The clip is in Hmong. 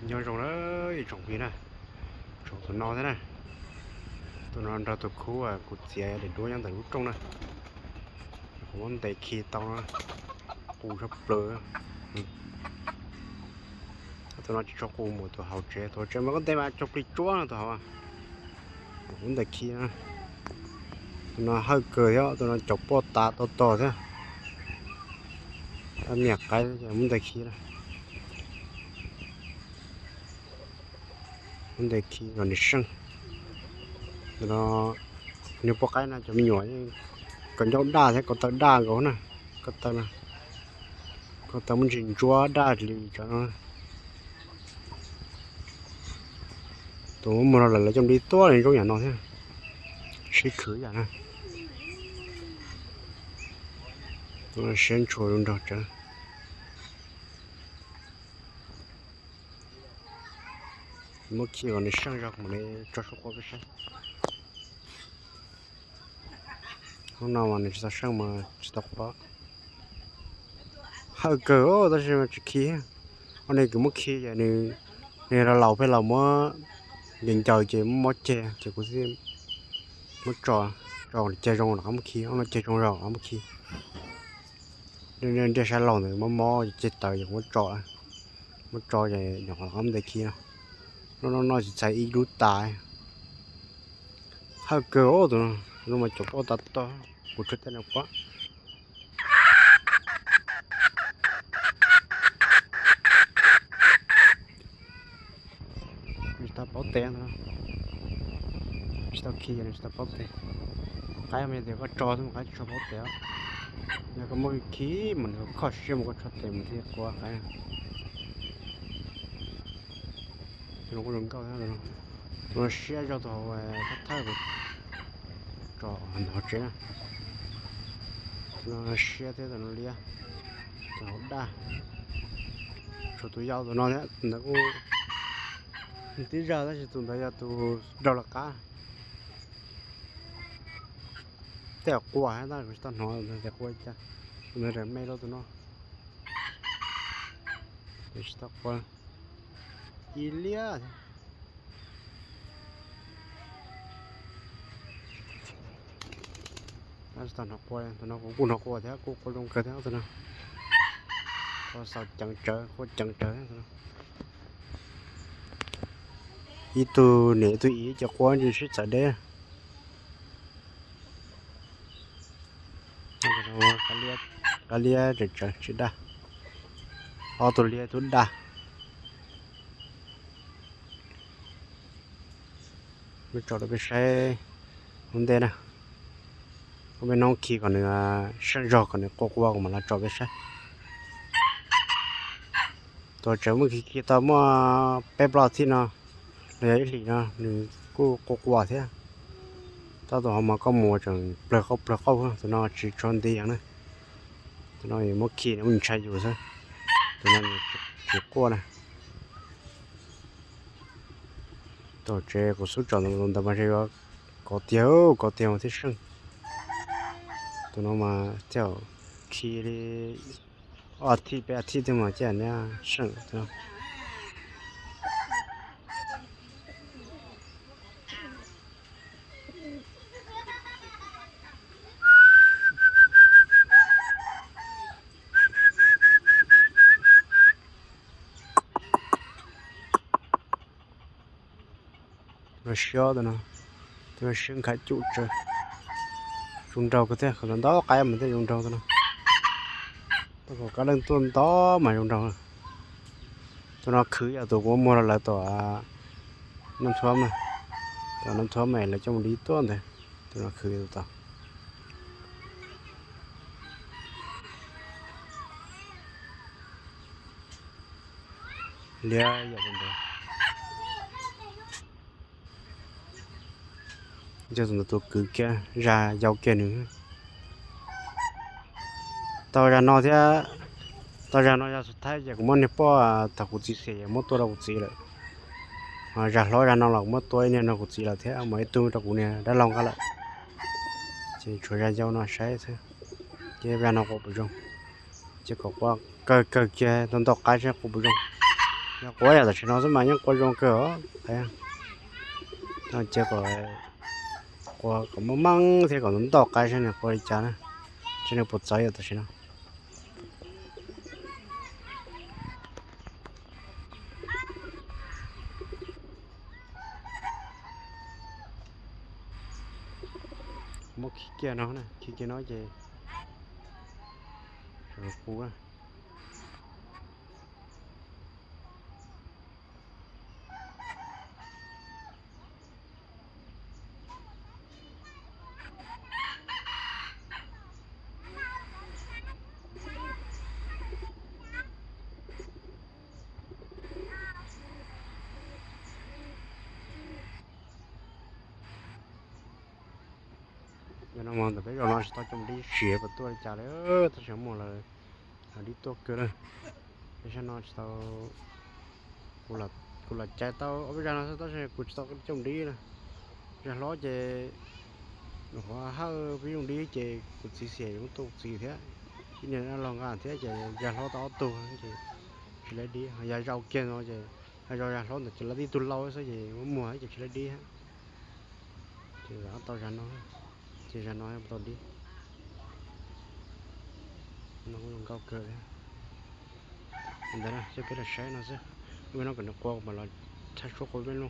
Nyob zoo na ib tsoom phooj ywg na, tsoom tus no thiab na, tus no nrog tus khub kuv txiav daim duab nyob ntawm lub rooj na, kuv muab ntes khi tau na, qus tshaj plaws. Tus no tsis tshua qus npaum tus hauv tsev, tus hauv tsev mas koj ntes mas cog plig tsuab no tus hauv. Kuv muab ntes khi na, tus no hawj kawg thiab, tus no caum poj tav tog tog thiab. Tab niam qaib ces muab ntes khi na. Muab ntes khi kom nws seej. Tus no, niag poj qaib no cov me nyuam yeej kov ncauj daj thiab kov taw daj nkaus na. Kov taw no, kov taw muaj ntsis ntsuab daj li cov no. Tus muab muag rau lawv, lawv coj li tuab li zoo yam no thiab, sib khwv yam na. Tus no siab ntshua zoo nraug tsawv. Muab khi kom nws seej zog mam li tso suab qua peb saib. Hnub no mas nws tsis tau seej mas tsis tau qua. Hawj kawg tab sis mas tsis khi. Ob niag kuv muab khi ces nws, nws laus laus pheej laus muab ncaws ncaws ces muab mob ceg ces kuv thiaj muab tso, tso ceg zoo rov qab muab khi, ob no ceg zoo zog rov qab muab khi. Ntiaj sab laug ntawd mob mob ceg tawv ces kuv muab tso, muab tso ces nyuam qhuav rov qab muab ntes khi no. Lub no no tsis txhais ib lub tas. Hawj kawg tus no, tus no mas caum poj tav tog, kuv tshua tej no pab. Nws tsis tau paub tes, tsis tau khi, nws tsis tau paub tes. Qaib mas yog tias koj tso xwb mas qaib tsis tshua paub tes. Yog koj muab khi mas nws khoj siab mas koj tso tes mas thiaj qua qaib. Tus no kuj zoo nkauj thiab, tus no siab zog, tus hauv thawj thawj, tus hauv tsev na. Tus no siab thiab, tus no liab, tus hauv daj. Tshuav tus yau tus no thiab, tus ntawd kuj tib zag tab sis tus ntawd yog tus raug lawv qab. Tej zaum qua thiab tab kuv tsis tau hnov tias qua cas, tus ntawd me dua tus no. Tsis tau qua, ib liab thiab. Tsis tau hnov qua, tus no kuv kuj hnov qua thiab, kuj qua zoo kawg thiab tus no. Qua xaus ceev tsawv, qua ceev tsawv thiab tus no. Ib tug niam ib tug txiv ces qua tsis sib txawv deb. Qab liab tsawv tsawv tsis daj, ob tug liab tub daj. Muab tso rau peb saib ua ntej na. Ob peb hnub khi kom nws seej zog kom nws qua qua kuv mam los tso peb saib. Tus hauv tsev muab khi khi tau muaj peb plaub txhiab no los yog ib hlis no nws kuj qua qua thiab. Tab tus hauv mas koj mus tseem plawg qauj plawg qauj, tus no tsis tshua nti heev na. Tus no muab khi nws ntshai yus xwb. Tus no nws tsis quaj na. Tus hauv tsev kuv xub tsom ntawd mas yuav kov tiag kov tiag mas thiaj seej. Tus no mas thiaj khi li ob txhiab peb txhiab twg mas thiaj seej. Tus no siab tus no, tus no siab nkhav cuj tsawv. Zoo nraug kawg thiab, qhov ntau qaib mas thiaj zoo nraug tus no. Tau kom kab leej tuaj ntau mas zoo nraug. Tus no khwv yog tus kuv muag rau lawv tom Naj Thuab mas, tom Naj Thuab mas lawv coj mus dib tuaj ntawd. Tus no khwv tus tau. Liab yam ntawd. Yog tus ntawd tus kwv kiag, zag yau kiag nws. Tau zag no thiab, tau zag no yog xub thawj ces kuv muab niag poj thaum kuv txiv xiam es muab tua rau kuv txiv lawm. Zag hlob zag no los kuv muab tua ib niag rau kuv txiv lawm thiab, muaj ib tug rau kuv niag dab laug nqa lawm. Ces tshuav zag yau no saib xwb, ces zag no qua puas zoo. Ces kom qua kawg kawg kiag tau ntau qaib saib qua puas zoo. Yog quav yam tam sim no xwb mas yeej quav zoo kawg os. Ces kom quav kom meej meej thiab kom ntau ntau qaib saib nws quav li cas na, saib nws puas txawv yam tam sim no. Muab khi kiag no, khi kiag no ces qus. Yog no mus ntawm peb zos no tsis tau coj dib siav puas tuaj li cas li, tab sis muaj lawv dib tuaj kawg lawm. Peb sab no tsis tau, kuv los cais tau ob peb zag no xwb tab sis kuv tsis tau coj dib na. Zag hlob ces qhov hawj peb yooj dib ces kuv txiv xiam yuav tuaj kuv txiv thiab, ib niag dab laug nqa thiab ces zag hlob tau ob tug ces tsis laib dib. Yog zaum kiag no ces, yog zaum zag hlob ntawd ces lawv tib tug laus xwb ces muab muag ces tsis laib dib. Ces tau zag no, ces zag no tau dib. No kuj zoo nkauj kawg thiab. Ntawd na, peb los saib no xwb. Ib pliag no kom nws qua kuv mam los thaij suab qua peb no.